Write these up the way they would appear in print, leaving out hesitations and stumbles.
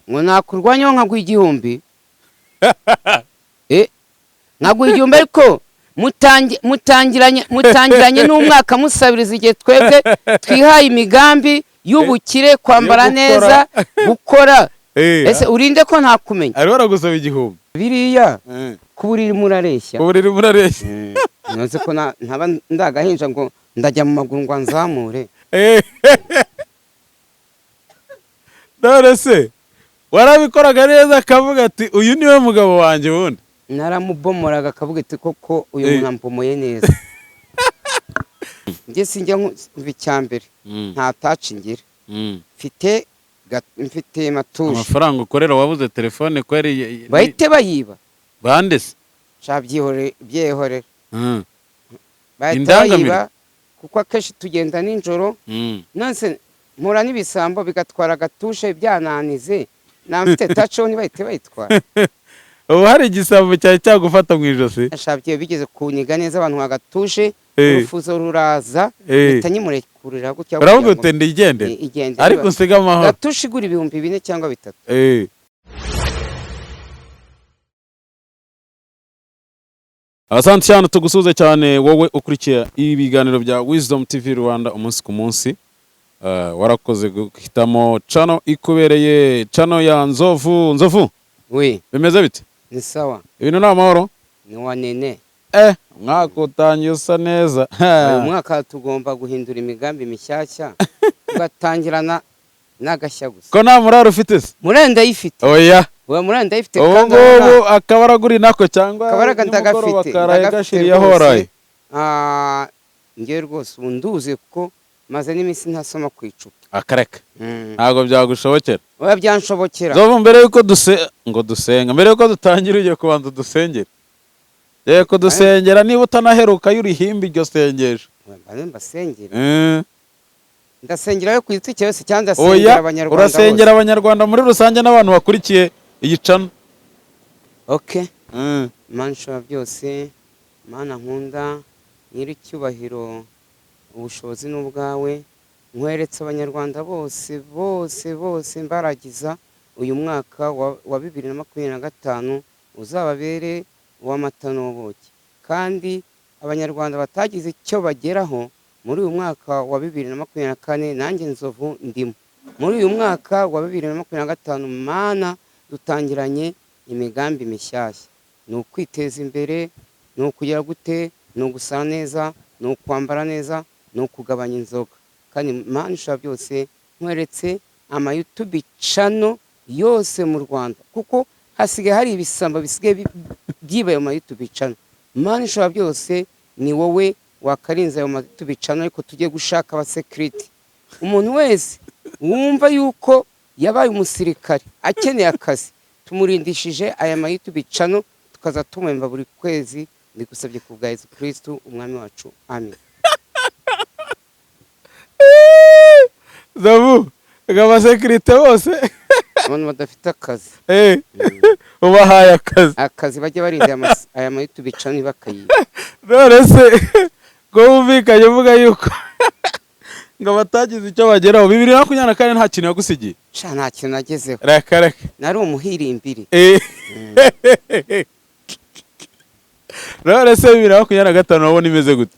Ngo nakurwanyaho nkaguha 1000. Nkaguha 1000 ariko mutangiranye n'umwaka musabiriza igihe twebwe twihaye imigambi y'ubukire, kwambara neza, gukora. Ese urinde ko ntakumenya? Ariho aragusaba 1000. Biriya ku buriri murareshya. Ku buriri murareshya. Nonse ko ntaba ndagahinja ngo ndajya mu maguru ngo nzamure. None se warabikoraga neza akavuga ati uyu niwe mugabo wanjye ubundi? Naramubomoraga akavuga ati koko uyu muntu ambomoye neza. Njye sinjya nkumva icya mbere nta taci ngira. Mfite matuje. Amafaranga ukorera wabuze telefone ko yari bahite bayiba. Bande se? Sha byihorere. Bahita Indangamirwa. bayiba kuko akenshi tugenda nijoro. Nonse mpura n'ibisambo bigatwara agatushe byananize, nta mfite taci ntibahite bayitwara. Ubu hari igisambo cyari cyagufata mu ijosi? Sha bigeze kuniga neza abantu agatushe, urufuzo ruraza mpita nyimurekurira gutya. Uravuga uti ndigendere. Igendere. Ariko usiga amahoro. Gatushe igura 4000 cyangwa 3. Asante cyane, tugusuhuze cyane wowe ukurikiye ibiganiro bya Wisdom TV Rwanda umunsi ku munsi. Warakoze guhitamo channel ikubereye, channel ya Nzovu. Nzovu, We. bimeze bite? Ni sawa. Ibintu ni amahoro? Ni wa nene. Umwaka utangiye usa neza. Uyu mwaka tugomba guhindura imigambi mishyashya, tugatangirana n'agashya gusa. Ko nta muraro ufite se? Murenda ndayifite. Oya. Oya, murenda ndayifite. Ubu kandi ngubu akabaraga uri nako cyangwa akabaraga nimugoroba ndagafite. karaye Ndagafite gashiriyeho rwose. waraye. Njyewe rwose ubu nduze kuko maze n'iminsi ntasoma ku icupa. Akareka. Ntabwo byagushobokera. Oya, byanshobokera. Nzovu, mbere yuko ngo dusenga, mbere yuko dutangira ugiye kubanza dusengera. Ugiye kudusengera niba utanaheruka y'urihimba iryo sengesho. Mbanze mbasengera. Ndasengera yo ku giti cyose cyangwa ndasengera Oya, abanyarwanda urasengera abanyarwanda muri rusange n'abantu bakurikiye iyi channel. Okay. Mana ishobora byose, Mana nkunda, nyiricyubahiro, ubushobozi n'ubwawe, nkweretse abanyarwanda bose bose bose mbaragiza uyu mwaka wa 2025 uzababere uw'amata n'ubuki. Kandi abanyarwanda batagize icyo bageraho muri uyu mwaka wa 2024, nanjye Nzovu ndimo. Muri uyu mwaka wa 2025, Mana, dutangiranye imigambi mishyashya. Ni ukwiteza imbere, ni ukugira gute, ni ugusa neza, ni ukwambara neza, ni ukugabanya inzoga. Kandi Mana ishobora byose, nkweretse ama YouTube channel yose mu Rwanda, kuko hasigaye hari ibisambo bisigaye byibaye mu ma YouTube channel. Mana ishobora byose, ni wowe wakarinze ayo ma YouTube channel, ariko tujye gushaka abasekiriti. Umuntu wese wumva yuko yabaye umusirikare akeneye akazi, tumurindishije aya ma YouTube channel, tukaza tumuhemba buri kwezi. Ndigusabye ku bwa Yesu Kristu umwami wacu, amen. Nzovu, abasekirite bose abantu badafite akazi ubahaye akazi. Akazi, bajye barinda aya ma YouTube channel bakayiba. None se ko wumvikanye uvuga yuko ngo batagize icyo bageraho, 2024 nta kintu yagusigiye? Sha, nta kintu nagezeho. Reka reka. Nari umuhirimbiri. None se 2025 urabona imeze gute?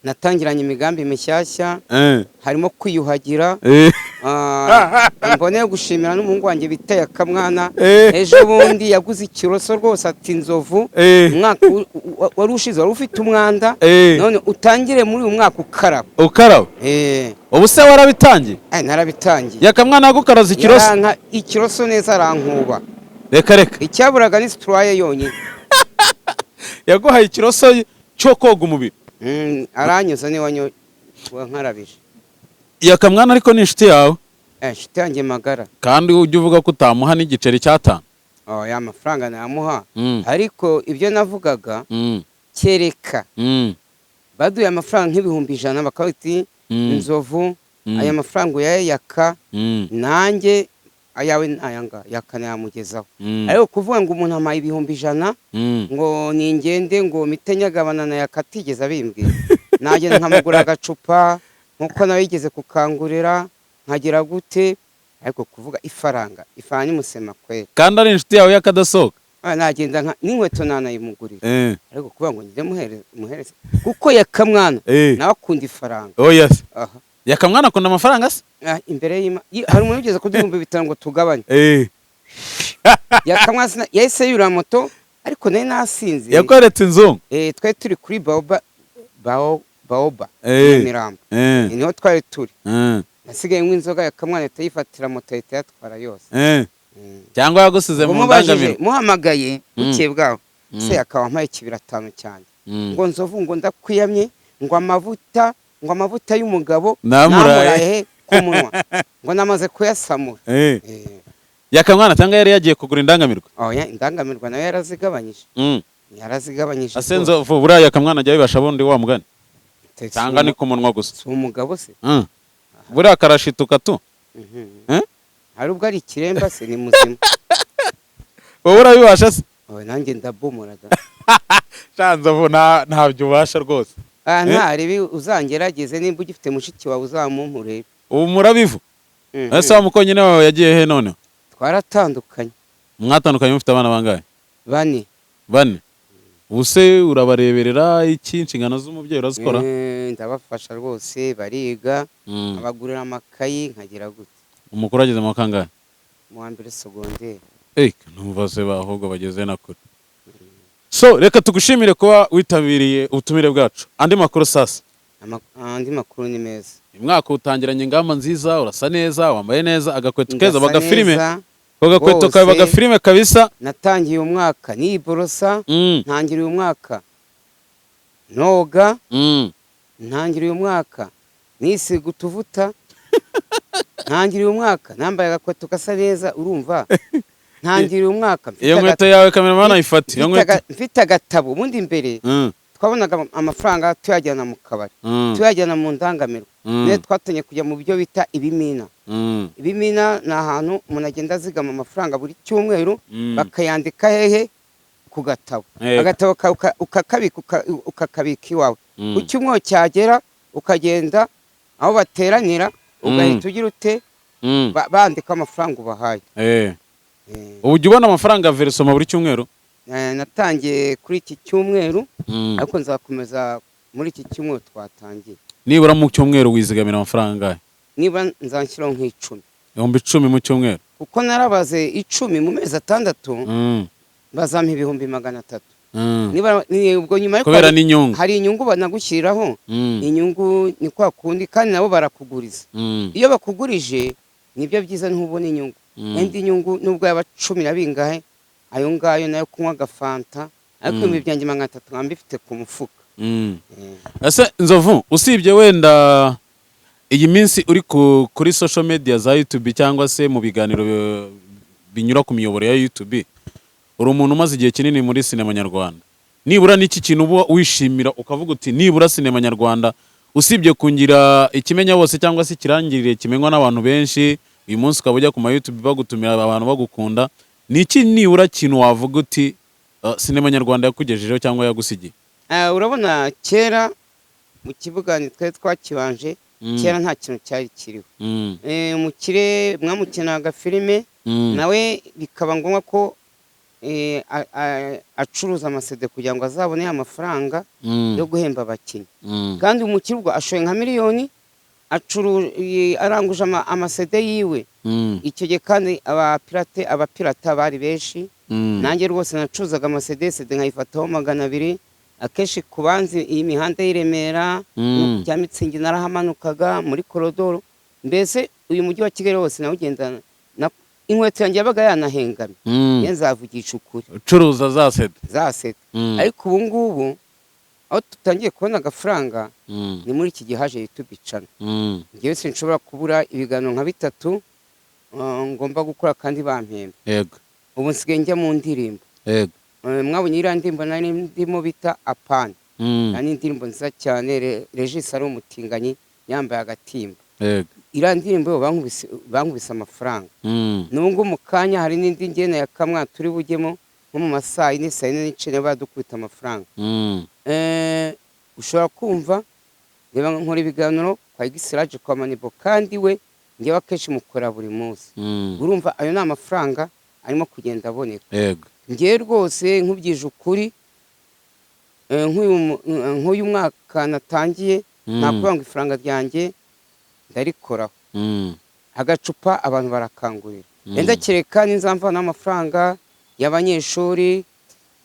Natangiranye imigambi mishyashya, harimo kwiyuhagira. Mboneye gushimira n'umuhungu wanjye biteye akamwana. Ejo bundi yaguze ikiroso rwose, ati Nzovu, umwaka wari ushize wari ufite umwanda, none utangire muri uyu mwaka ukaraba. Ukaraba? Ubu se warabitangiye? Narabitangiye. Yakamwana yagukaraza ikiroso? Yaranka ikiroso neza, arankuba. Reka reka. Icyaburaga ni situraye yonyine. Yaguhaye ikiroso cyo koga umubiri? Aranyuza niwe wankarabije. Yakamwana ariko ni inshuti yawe? Inshuti yanjye magara. Kandi ujya uvuga ko utamuha n'igiceri cy'atanu. Oh, ya mafaranga namuha, ariko ibyo navugaga, kereka baduye amafaranga nk'100,000 bakavuga ati Nzovu, aya mafaranga uyayaka, nanjye ayawe nayanga yakanayamugezaho. Ariko kuvuga ngo umuntu ampaye 100,000 ngo ningende ngo mite nyagabana na yakatigeze abimbwira, nagenda nkamugura agacupa nkuko nawe yigeze kukangurira, nkagira gute. Ariko kuvuga ifaranga, ifaranga ni musema kweli. Kandi ari inshuti yawe y'akadasohoka. Ah, nagenda nka n'inkweto nanayimugurira, ariko kuvuga ngo njye muhereze kuko Yakamwana nawe akunda ifaranga. Oya se. Aha. Yakamwana akunda amafaranga se? Ah, imbere hari umuntu wigeze kuduha 5000 ngo tugabanye. Yakamwana yahise yura moto, ariko nari nasinze. Yakweretse inzungu. Eh, twari turi kuri Baoba, Baoba, Nyamirambo. Niho twari turi. Nasigaye nywa inzoga, Yakamwana ahita yifatira moto, ahita yatwara yose. Cyangwa yagusize Ubwo mu mubajije, ndangamiro. muhamagaye bukeye bwaho, se akaba ampaye ikibiri atanu cyane, ngo nzovu, ngo ndakwiyamye, ngo amavuta y'umugabo Namuraye. Namuraye ku munwa, ngo namaze kuyasamura. Yakamwana cyangwa yari yagiye kugura indangamirwa? Oya, indangamirwa nayo yarazigabanyije. Yarazigabanyije Ase rwose. Nzovu, buriya Yakamwana ajya bibasha bundi wa mugani? Si Cyangwa ni ku munwa gusa? Si umugabo se? Buriya karashituka tu. Eh? Hari ubwo ari ikiremba se? Ni muzima. Wowe urabibasha se? Oya, nanjye ndabomora da. Sha Nzovu, ntabyo ubasha rwose. Ah, Eh? ntarebe, uzangerageze, nimba ugifite mushiki wawe uzamumpe urebe. Ubu murabivu. Ese wa mukonyine wawe yagiye he noneho? Twaratandukanye. Mwatandukanye mufite abana bangahe? Bane. Bane. Ubu se urabareberera iki? Inshingano z'umubyeyi urazikora? Eh, ndabafasha rwose, bariga, abagurira amakayi, nkagira gute. Umukuru ageze mu wa kangahe? Mu wa mbere sogonderi. Eh, numva se ahubwo bageze na kure. So reka tugushimire kuba witabiriye ubutumire bwacu. Andi makuru sasa? Andi makuru ni meza. Uyu mwaka utangiranye ingamba nziza, urasa neza, wambaye neza, agakweto keza. Ndasa Bagafilime. neza. Ako gakweto kawe Rwose. bagafilime kabisa. Natangiye umwaka niborosa, ntangira uyu mwaka noga, ntangira uyu mwaka nisiga utuvuta, ntangira uyu mwaka nambaye agakweto gasa neza. Urumva, ntangira uyu mwaka mfite Iyo nkweto yawe kameramani ayifate, iyo nkweto. Mfite agatabo. Ubundi mbere twabonaga amafaranga tuyajyana mu kabari, tuyajyana mu ndangamirwa. Niyo twatangiye kujya mu byo bita ibimina. Ibimina ni ahantu umuntu agenda azigama amafaranga buri cyumweru, bakayandika hehe? Ku gatabo. Agatabo kawe ukakabika, ukakabika iwawe. Ku cyumweru cyagera ukagenda aho bateranira, ugahita ugira ute? Bandika amafaranga ubahaye. Ubu ujya ubona amafaranga ya versement buri cyumweru? Natangiye kuri iki cyumweru, ariko nzakomeza muri iki cyumweru twatangiye. Nibura mu cyumweru wizigamira amafaranga angahe? Niba nzanshyiraho nk'icumi. 10,000 mu cyumweru? Kuko narabaze, 10 mu mezi 6 bazampa 300,000. Niba ubwo nyuma yo Kubera n'inyungu. Hari inyungu banagushyiriraho. Inyungu ni kwa kundi, kandi nabo barakuguriza. Iyo bakugurije nibyo byiza, ntubona inyungu. Indi nyungu nubwo yaba cumi na bingahe, ayo ngayo nayo kunywa agafanta, ariko 300,000 nkaba mbifite ku mufuka. Ese Nzovu, usibye wenda iyi minsi uri kuri social media za YouTube cyangwa se mu biganiro binyura ku miyoboro ya YouTube, uri umuntu umaze igihe kinini muri sinema nyarwanda, nibura n'iki kintu uba wishimira ukavuga uti nibura sinema nyarwanda, usibye kungira ikimenya bose cyangwa se ikirangirire kimenywa n'abantu benshi, uyu munsi ukaba ujya ku ma YouTube bagutumira, abantu bagukunda, ni iki nibura kintu wavuga uti sinema nyarwanda yakugejejeho cyangwa yagusigiye? Ah, urabona kera mu kibuga ni twari twakibanje. Kera nta kintu cyari kiriho. Umukire mwamukinaga filime, nawe bikaba ngombwa ko acuruza ama CD kugira ngo azabone amafaranga yo guhemba abakinnyi. Kandi umukire ubwo ashoye nka miliyoni, aranguje ama CD yiwe. Icyo gihe kandi abapirate, abapirata bari benshi. Nanjye rwose nacuruzaga ama CD, CD nkayifataho 200. Akenshi ku banzi iyi mihanda y'i Remera, no cya Mitsingi narahamanukaga muri korodoro. Mbese uyu mujyi wa Kigali wose nawugendana inkweto yanjye yabaga yanahengamye. Ye, nzavugisha ukuri. Ucuruza za CD. Za CD. Ariko ubu ngubu aho tutangiye kubona agafaranga ni muri iki gihe haje YouTube channel. Njyewe sinshobora kubura ibiganiro nka bitatu ngomba gukora kandi bampemba. Ubu nsigaye njya mu ndirimbo. Mwabonye iriya ndirimbo nari ndimo bita Apani. Ni indirimbo nziza cyane. Regis ari umutinganyi yambaye agatimba. Iriya ndirimbo yo bankubise amafaranga. N'ubu ngubu mu kanya hari n'indi ngena ya kamwa turi bujyemo nko mu ma 4:00, 4:15, badukubita amafaranga. Ushobora kumva, reba, nkora ibiganiro kwa Gisiraje, kwa Manibo, kandi we Ngewe akenshi mukora buri munsi. Urumva ayo ni amafaranga arimo kugenda aboneka. Ngewe rwose nkubwije ukuri, nk'uyu mwaka natangiye, nakuvuga ngo ifaranga ryanjye ndarikoraho. Agacupa abantu barakangurira. Wenda kereka ninzamvana amafaranga y'abanyeshuri,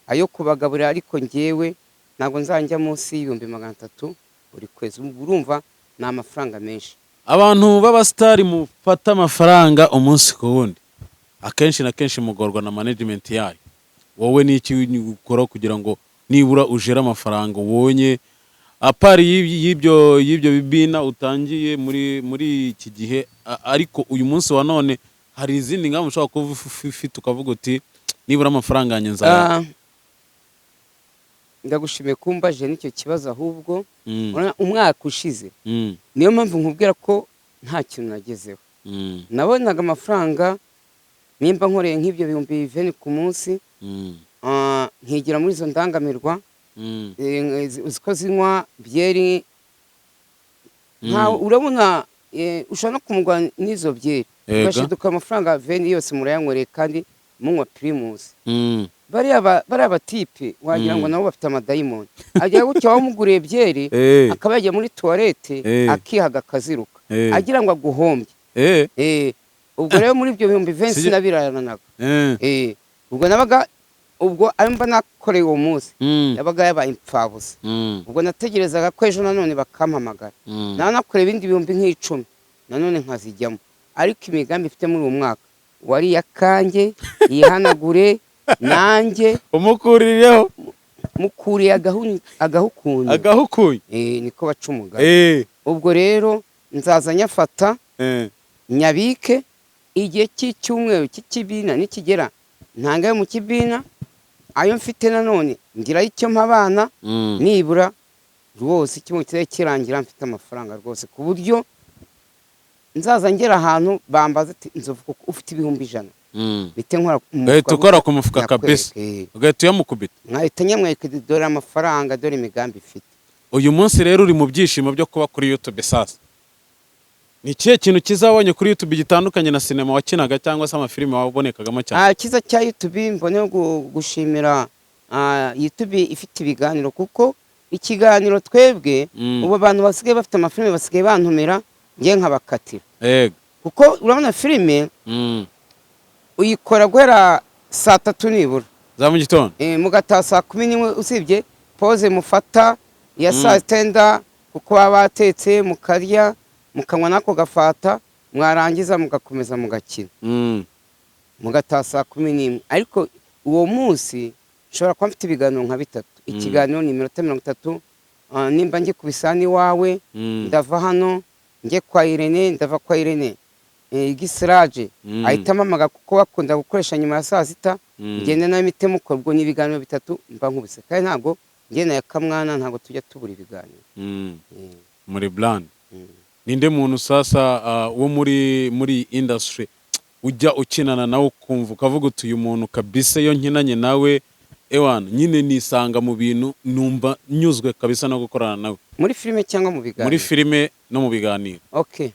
ayo kubagaburira, ariko ngewe ntabwo nzajya munsi y'300,000 buri kwezi. Urumva ni amafaranga menshi. Abantu b'abasitari mufata amafaranga umunsi ku wundi, akenshi na kenshi mugorwa na management yayo. Wowe ni iki ukora kugira ngo nibura ujere amafaranga ubonye, apart y'ibyo bibina utangiye muri iki gihe? Ariko uyu munsi wa none hari izindi ngamba ushobora kuba ufite ukavuga uti nibura amafaranga yanjye nzaya? Ah, ndagushimiye kumbaje n'icyo kibazo ahubwo. Urabona, umwaka ushize, niyo mpamvu nkubwira ko nta kintu nagezeho. Nabonaga amafaranga, nimba nkoreye nk'ibyo 20,000 ku munsi, nkigira muri izo ndangamirwa, uzi ko zinywa byeri. Urabona, ushobora no kumugwa n'izo byeri, ugashiduka amafaranga 20 yose murayanywereye kandi munywa Primus. Bariya batipe wagira ngo nabo bafite amadayimoni. Agira gutya, wamuguriye byeri, akaba yagiye muri toilette, akihaga akaziruka, agira ngo aguhombye. Ubwo rero muri ibyo 20,000 sinabiraranaga. Ubwo nabaga, ubwo ayo mba nakoreye uwo munsi yabaga yabaye impfabusa. Ubwo nategerezaga ko ejo nanone bakampamagara, nawe nakoreye ibindi 10,000 nanone nkazijyamo. Ariko imigambi ifite muri uwo mwaka wari iyakanjye yihanagure nanjye. Umukuririyeho. Mukuriye agahukunyu. Agahukuye. Niko baca umugani. Ubwo rero nzaza nyafata, nyabike, igihe cy'icyumweru cy'ikibina nikigera ntangayo mu kibina, ayo mfite nanone ngirayo icyo mpa abana. Nibura rwose icyumweru kizajya kirangira mfite amafaranga rwose, ku buryo nzaza ngera ahantu bambaza ati: "Nzovu, kuko ufite 100,000?" Bite nkora mu Ugahita mufuka. Ukora ku mufuka kabisa. Nyakwereka. Ugahita uyamukubita. Nkahita nyamwereka: "Dore amafaranga, dore imigambi ifite." Uyu munsi rero uri mu byishimo byo kuba kuri YouTube. Sasa ni ikihe kintu kizabonye kuri YouTube gitandukanye na sinema wakinaga cyangwa se amafilime wabonekagamo cyane? Icyiza cya YouTube, mboneho gushimira YouTube ifite ibiganiro, kuko ikiganiro twebwe ubu abantu basigaye bafite amafilime basigaye bantumira, ngiye nkabakatira. Kuko urabona filime uyikora guhera saa 3 nibura za mu gitondo. Mugataha saa 11, usibye pause mufata ya saa 9, kuko baba batetse, mukarya, mukanywa n'ako gafata, mwarangiza mugakomeza mugakina, mugataha saa 11. Ariko uwo munsi nshobora kuba mfite ibiganiro nka bitatu. Ikiganiro ni iminota 30. Nimba njye ku bisani iwawe, ndava hano njye kwa Irene, ndava kwa Irene Gisiraje ahita ampamagara, kuko bakunda gukoresha nyuma ya saa 6, ngende nawe mitemo. Ubwo ni ibiganiro bitatu mba nkubise, kandi ntabwo njye na Yakamwana ntabwo tujya tubura ibiganiro. Muri brand. Ninde muntu sasa wo muri iyi industry ujya ukinana nawe ukumva ukavuga uti: "Uyu muntu kabisa iyo nkinanye nawe, ewana nyine nisanga mu bintu, numva nyuzwe kabisa no gukorana nawe"? Muri filime cyangwa mu biganiro? Muri filime no mu biganiro. Okay,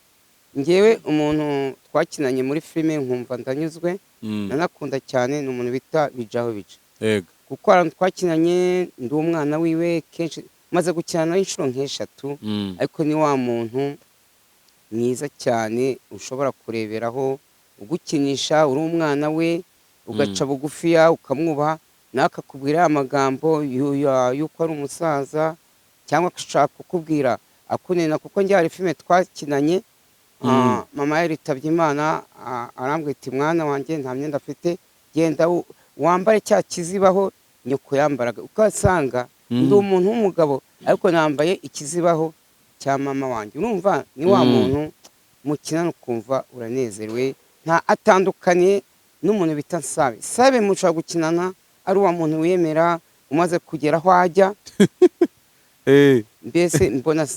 ngewe umuntu twakinanye muri filime nkumva ndanyuzwe, nanakunda cyane, ni umuntu bita Bijaho Bica. Kuko ahantu twakinanye ndi umwana wiwe kenshi, maze gukina nawe inshuro nk'eshatu, ariko ni wa muntu mwiza cyane ushobora kureberaho, ugukinisha uri umwana we, ugaca bugufiya, ukamwubaha, nawe akakubwira ya magambo y'uko ari umusaza, cyangwa agashaka kukubwira akunena. Kuko njye hari filime twakinanye, mama yaritabye Imana, arambwira ati: "Mwana wanjye nta myenda afite, genda wambare cya kizibaho nyoko yambaraga." Ugasanga ndi umuntu w'umugabo ariko nambaye ikizibaho cya mama wanjye. Urumva ni wa muntu mukinana ukumva uranezerewe, nta atandukanye n'umuntu bita Nsabe. Sabe mushobora gukinana ari wa muntu wiyemera umaze kugera aho ajya. Mbese mbona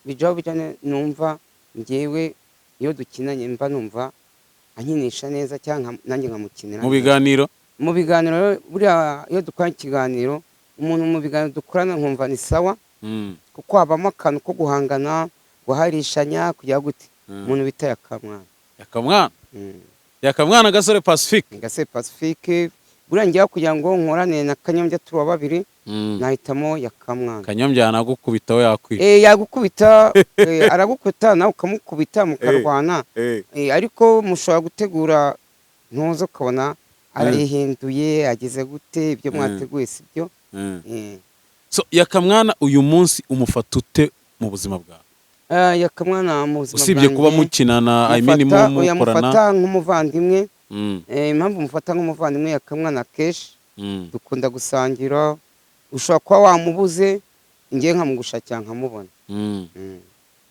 Bijaho Bijane, numva ngewe iyo dukinanye mba numva ankinisha neza, cyangwa nanjye nkamukinira Mu neza. biganiro? Mu biganiro rero, buriya iyo dukora ikiganiro, umuntu mu biganiro dukorana nkumva ni sawa, kuko habamo akantu ko guhangana, guharishanya, kujya gute. Umuntu bita Yakamwana. Yakamwana. Yakamwana Gasore Pacifique. Gasore Pacifique. Buriya njyewe kugira ngo nkorane na Kanyombya tuba babiri, nahitamo Yakamwana. Kanyombya yanagukubita, we yakwica. Yagukubita, aragukubita nawe ukamukubita, mukarwana. Ariko mushobora gutegura ntuza ukabona arayihinduye, ageze gute, ibyo mwateguye si byo. So Yakamwana uyu munsi umufata ute mu buzima bwawe? Yakamwana mu buzima Usibye kuba bwanjye, mukinana, I mean, oya, mukorana. Mufata nk'umuvandimwe. Impamvu mufata nk'umuvandimwe, Yakamwana kenshi dukunda gusangira. Ushobora kuba wamubuze, ngiye nkamugushakira nkamubona.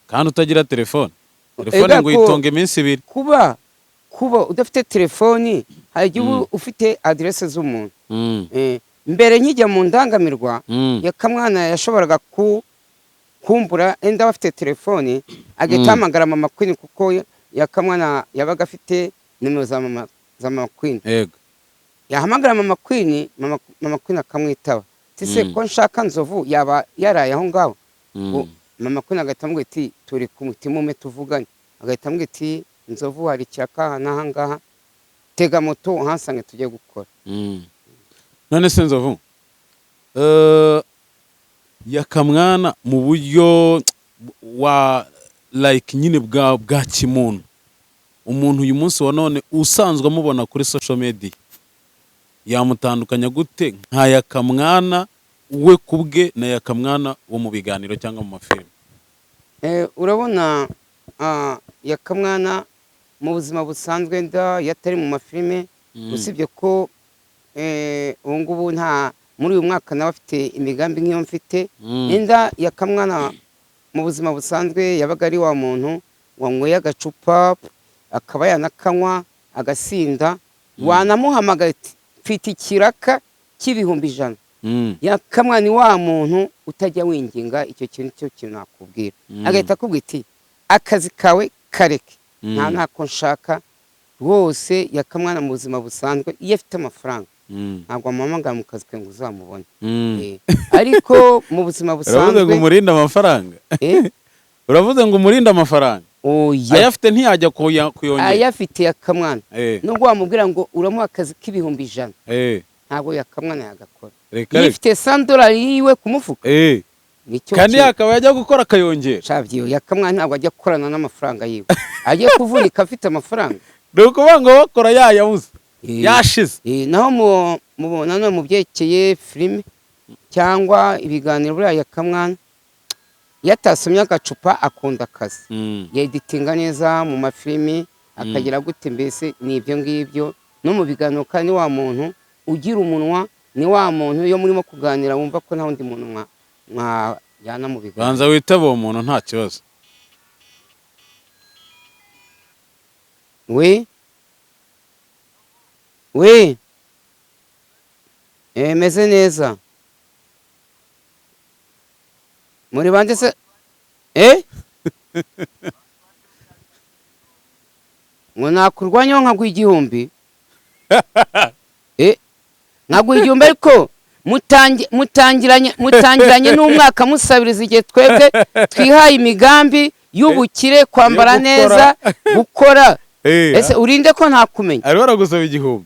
Kandi utagira telefone, telefone Ega ngo uyitunge iminsi 2. Kuba udafite telefoni, hari igihe uba ufite aderese z'umuntu. Mbere nkijya mu ndangamirwa, Yakamwana yashoboraga kumbura enda bafite telefoni, agahita ahamagara Mama Queen, kuko Yakamwana yabaga afite nimero za Mama Queen. Yahamagara Mama Queen, Mama Queen akamwitaba, ati: "Se ko nshaka Nzovu, yaba yaraye aho ngaho?" Mama Queen agahita amubwira ati: "Turi ku mutima umwe, tuvugane." Agahita amubwira ati: "Nzovu, hari ikiraka aha n'aha ngaha, tega moto uhasange tujye gukora." None se Nzovu, Yakamwana mu buryo wa like nyine bwa kimuntu, umuntu uyu munsi wa none usanzwe amubona kuri social media yamutandukanya gute nka Yakamwana we kubwe na Yakamwana wo mu biganiro cyangwa mu mafilime? Urabona, Yakamwana mu buzima busanzwe nda iyo atari mu mafilime, usibye ko ubu ngubu nta muri uyu mwaka nawe afite imigambi nk'iyo mfite. Inda Yakamwana mu buzima busanzwe yabaga ari wa muntu wanyweye agacupa, akaba yanakanywa agasinda, wanamuhamagara ati: "Mfite ikiraka cy'ibihumbi 100." Yakamwana ni wa muntu utajya winginga. Icyo kintu cyo kintu nakubwira, agahita akubwira iti: "Akazi kawe kareke, nta ntako nshaka rwose." Yakamwana mu buzima busanzwe iyo afite amafaranga, ntabwo wamuhamagara mu kazi kawe ngo uzamubone. Ariko mu buzima Uravuze ngo busanzwe umurinde amafaranga? Uravuze ngo umurinde amafaranga? Oya. Ayafite ntiyajya kuyongera? Ayafite Yakamwana, nubwo wamubwira ngo uramuha akazi k'100,000, ntabwo Yakamwana yagakora. Reka reka. Yifite $100 yiwe ku mufuka, nicyo Kandi kintu. yakaba yajya gukora akayongera. Shabyiwe, Yakamwana ntabwo ajya gukorana n'amafaranga yiwe, agiye kuvunika afite amafaranga. Ni ukuvuga ngo bakora yayabuze, yashize. Naho nanone mu byerekeye filime cyangwa ibiganiro, buriya Yakamwana iyo atasomye agacupa akunda akazi, yeditinga neza mu mafilimi, akagira gute, mbese ni ibyo ngibyo. No mu biganiro kandi ni wa muntu ugira umunwa, ni wa muntu iyo murimo kuganira wumva ko nta wundi muntu mwajyana mu biganiro. Banza witabe uwo muntu, nta kibazo. Oui, oui. Meze neza. Muri bande se? Ngo nakurwanyaho nkaguha 1000? Nkaguha 1000, ariko mutangiranye n'umwaka musabiriza, igihe twebwe twihaye imigambi y'ubukire, kwambara Yo gukora. neza, gukora. Ese urinde ko ntakumenya? Ariho aragusaba 1000.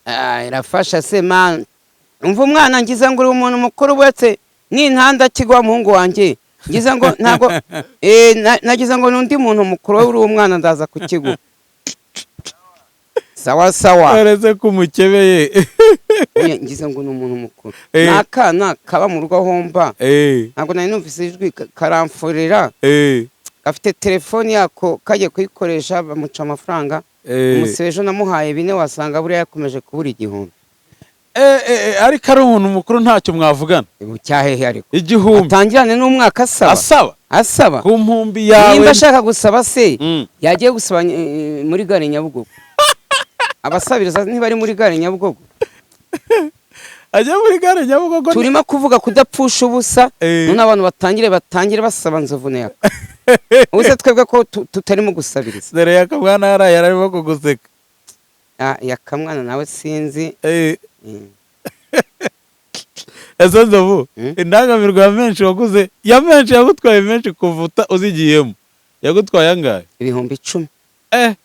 Ah, irafasha se man. Umva umwana, ngize ngo uri umuntu mukuru, uretse n'intanda kigwa muhungu wanjye, ngize ngo ntabwo nagize ngo n'undi muntu mukuru, wowe uri umwana, ndaza kukiguha. Sawa sawa. Uretse ko umukebeye. Oya, ngize ngo ni umuntu mukuru. Eh. Ni akana kaba mu rugo homba. Ntabwo nari numvise ijwi, karamfurira. Gafite telefoni yako, kagiye kuyikoresha bamuca amafaranga. Umunsi w'ejo namuhaye 4, wasanga buriya yakomeje kubura 1000. Ariko ari umuntu mukuru, ntacyo mwavugana. Ubu cyahehe ariko? 1000. Atangirane n'umwaka asaba? Asaba. Asaba. Ku mpumbi yawe. Nimba ashaka gusaba se, yagiye gusaba muri gare Nyabugogo? Abasabiriza ntibari muri gare Nyabugogo? Ajya muri gare Nyabugogo. Turimo kuvuga kudapfusha ubusa. None abantu batangire basaba Nzovu neka. Ubu se twebwe ko tutarimo gusabiriza? Dore Yakamwana yaraye arimo kuguseka. Ah, Yakamwana nawe sinzi. Ese Nzovu, Mm. indangamirwa ya menshi waguze, ya menshi yagutwaye menshi kuva uzigiyemo. Yagutwaye angahe? 10,000. Eh.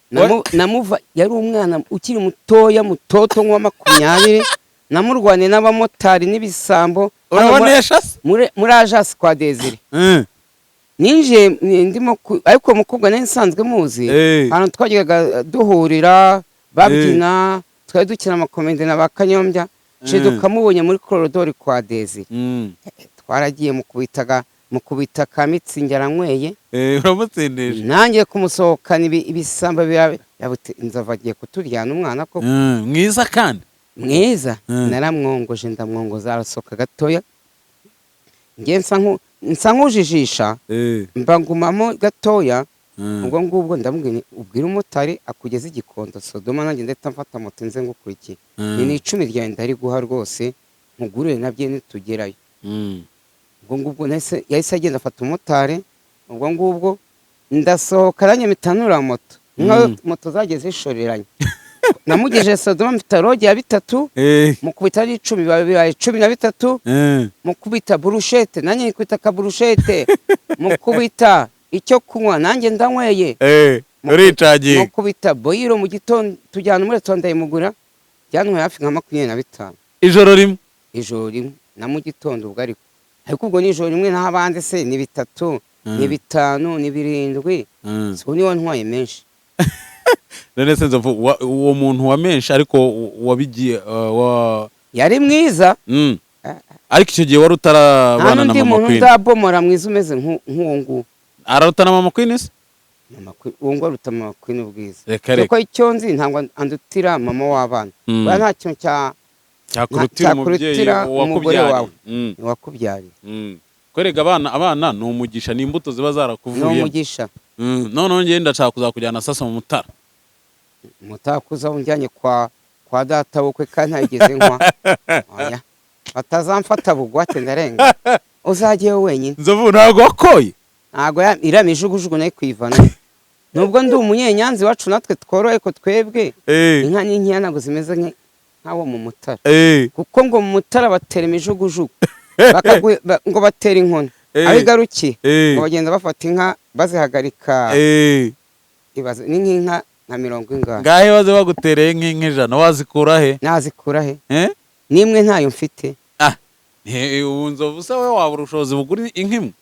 Namuva yari umwana ukiri mutoya, mutoto nk'uwa 20. Namurwaniye n'abamotari n'ibisambo hano Urabonesha se? muri agence kwa Desire. Ninjiye ndimo ariko uwo mukobwa nari nsanzwe muzi, ahantu twajyaga duhurira babyina, twari dukina amakomende na ba Kanyombya. Nshiduka mubonye muri corridor kwa Desire. Twaragiye mukubita ka mitsingi, aranyweye. Uramutsindisha. Nanjye kumusohokana, ibisambo yabute inzovu agiye kuturyana umwana koko. Mwiza kandi. Mwiza. Naramwongoje, ndamwongoza, arasohoka gatoya, njye nsa nk'ujijisha, mba ngumamo gatoya. Ubwo ngubwo ndamubwira nti, ubwire umumotari akugeze Igikondo Sodoma, nanjye ndahita mfata moto nze ngukurikiye. Ni 10 ryawe ndariguha rwose, nkugurire nabyo nitugerayo. Ubwo ngubwo yahise agenda afata umumotari. Ubwo ngubwo ndasohoka, nanjye mpita nura moto nka moto zagiye zishoreranye. Namugejeje Sodoma mfite roge ya bitatu, mukubita ari 10, bibaye 13. Mukubita burushete, nanjye nikubita akaburushete, mukubita icyo kunywa, nanjye ndanyweye. Uricaginga. Mukubita boyiro mu gitondo, tujyana muri resitora ndayimugura, byantwaye hafi nka 25. Ijoro rimwe? Ijoro rimwe na mu gitondo ubwo, ariko ubwo ni ijoro rimwe, n'abandi se ni bitatu, ni bitanu, ni birindwi. Si ubu niwo ntwaye menshi. None se Nzovu, uwo muntu wa menshi, ariko wabigiye wa Yari mwiza. Ariko icyo gihe wari Nta utarabana na n'undi Mama muntu Queen? ndabomora mwiza umeze nk'uwo nguwo. Araruta na Mama Queen se? Mama Queen, uwo nguwo aruta Mama Queen ubwiza. Reka reka. Kuko icyo nzi, ntabwo andutira mama w'abana. Buriya nta kintu cya cyakurutira umubyeyi cyakurutira umugore wakubyariye. wawe wakubyariye. Kwerega abana ni umugisha, ni imbuto ziba Ni zarakuvuyemo. umugisha. Noneho njyewe ndashaka kuzakujyana sasa mu Mutara. Mutakuza unjyanye kwa data bukwe kandi ntageze nkwa, oya, batazamfata bugwate, ndarenga, uzajyeyo wenyine. Nzovu, ntabwo wakoye? Ntabwo iriya mijugujugu nayo kuyivana, nubwo ndi umunyenyanza, iwacu natwe tworoye ko twebwe inka ni nkeya, ntabwo zimeze nk'abo mu Mutara. Kuko ngo mu Mutara batera imijugujugu, ngo batera inkoni aho igarukiye, ngo bagenda bafata inka bazihagarika. Ibaze, ni nk'inka nka mirongo ingahe. Ngahe baze bagutereye nk'inka 100, wazikura he? Nazikura he? Eh? N'imwe ntayo mfite. Ah, ubu Nzovu se we wabura ubushobozi bugura inka imwe?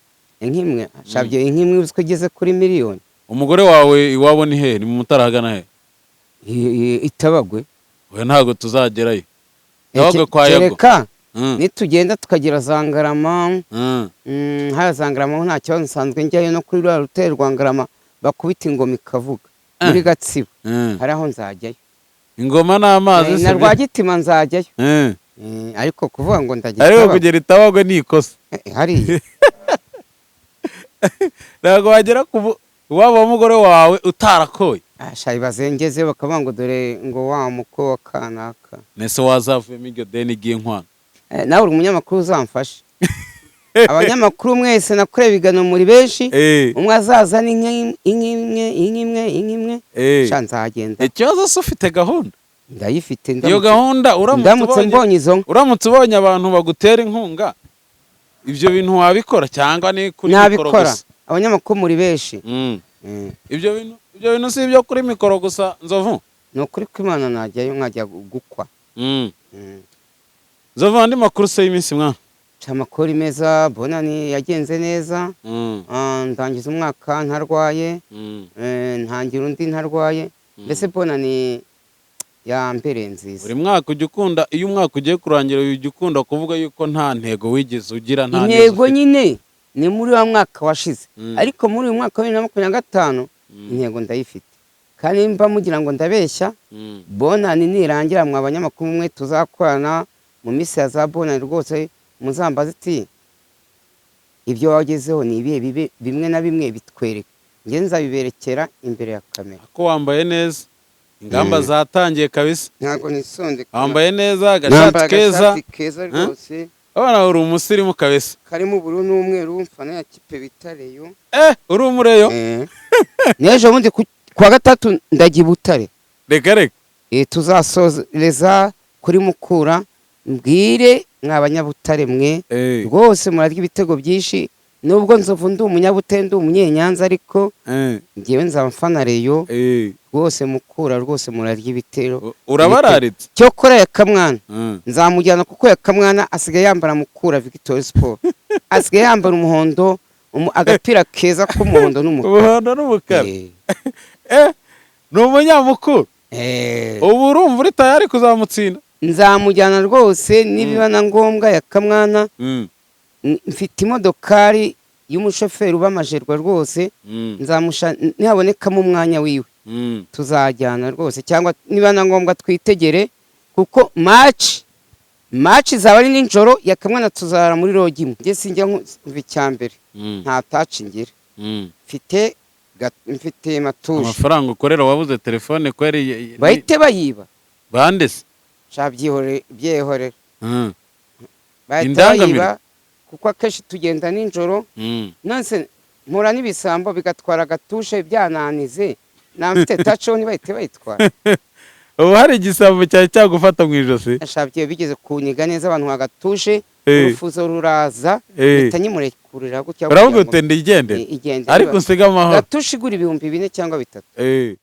Inka imwe shabye, inka imwe uziko igeze kuri miliyoni. Umugore wawe iwabo ni he? Ni mu Mutara ahagana he? Itabagwe. We ntabwo tuzagerayo, Itabagwe kwa Yago. Kereka nitugenda tukagira za Ngarama. Hariya za Ngarama ho nta kibazo, nsanzwe njyayo, no kuri ruriya rutare rwa Ngarama bakubita ingoma ikavuga muri Gatsibo. Hari aho nzajyayo. Ingoma n'amazi Na se Rwagitima nzajyayo. Ariko kuvuga ngo ndajya Ariko Itabagwe, kugera Itabagwe ni ikosa. Hariya. Ntabwo wagera ku iwabo w'umugore wawe utarakoye. Ah, ibaze ngezeyo bakavuga ngo dore ngo wa mukwe wa kanaka. Nese wazavuyemo iryo deni ry'inkwano? Nawe uri umunyamakuru, uzamfashe. Abanyamakuru mwese nakoreye ibiganiro muri benshi, umwe azaza ni inka imwe, inka imwe, inka imwe. Sha nzagenda. Ikibazo se ufite gahunda? Ndayifite. Iyo gahunda uramutse ndamutse ubonye mbonye izo nka. Uramutse ubonye abantu bagutera inkunga, ibyo bintu wabikora cyangwa ni kuri mikoro Nabikora. gusa? Abanyamakuru muri benshi. Ibyo bintu si ibyo kuri mikoro gusa, Nzovu. Ni ukuri kw'Imana, najyayo nkajya gukwa. Nzovu, andi makuru se y'iminsi mwana? Ca amakuru meza, bonani yagenze neza. Ah, ndangiza umwaka ntarwaye. Ntangira undi ntarwaye, mbese bonani ya mbere nziza. Buri mwaka ujya ukunda, iyo umwaka ugiye kurangira ujya ukunda kuvuga yuko nta ntego wigeze ugira, nta Intego ufite. nyine ni muri wa mwaka washize, ariko muri uyu mwaka wa 2025 intego ndayifite, kandi nimba mugira ngo ndabeshya, bonani nirangira, mwa abanyamakuru mwe tuzakorana mu minsi ya za bonani, rwose muzambaze iti ibyo wagezeho ni ibihe, bibe bimwe na bimwe bitwereka, njye nzabiberekera imbere ya kamera. Ko wambaye neza, ingamba zatangiye kabisa. Ntabwo nisondeka. Wambaye neza, agashati keza. Agashati keza rwose. Urabona uri umusirimu kabisa. Karimo ubururu n'umweru, mfana ya kipe bita Rayon. Eh, uri umureyo? N'ejo bundi kuwa gatatu ndajya i Butare. Reka reka. Tuzasoreza kuri Mukura, mbwire mwa banyabutare mwe, rwose murarya ibitego byinshi. Nubwo Nzovu ndi umunyabute, ndi umunyenyanza, ariko ngewe nzaba mfana Rayon rwose. Mukura rwose murarya ibitero. Urabararitse. Cyokora Yakamwana nzamujyana, kuko Yakamwana asigaye yambara Mukura Victory Sport, asigaye yambara umuhondo, agapira keza k'umuhondo n'umukara. Umuhondo n'umukara. Ni umunyamukuru. Ubu urumva uri tayari kuzamutsinda? Nzamujyana rwose nibiba na ngombwa, Yakamwana. Mfite imodokari y'umushoferi uba Majerwa rwose, nzamusha nihabonekamo umwanya wiwe, tuzajyana rwose, cyangwa niba na ngombwa twitegere, kuko match izaba ari nijoro. Yakamwana tuzara muri lodge imwe. Njye sinjya nkumva, icya mbere nta touch ngira. Mfite ma touche. Amafaranga ukorera, wabuze telefone kweri? Bahite bayiba. Bande se? Sha, byihorere, byihorere. Bahita Indangamirwa. bayiba, kuko akenshi tugenda nijoro. Nonse mpura n'ibisambo bigatwara aga touche byananize, nta mfite touch, ntibahite bayitwara. Ubu hari igisambo cyari cyagufata mu ijosi? Sha, bigeze kunyiga neza abantu aga touche, urufuzo ruraza, mpita nyimurekurira gutya Uravuga kugira ngo uti ndigendere. Igendere. Ariko usiga amahoro. Ga touche igura 4000 cyangwa 3000.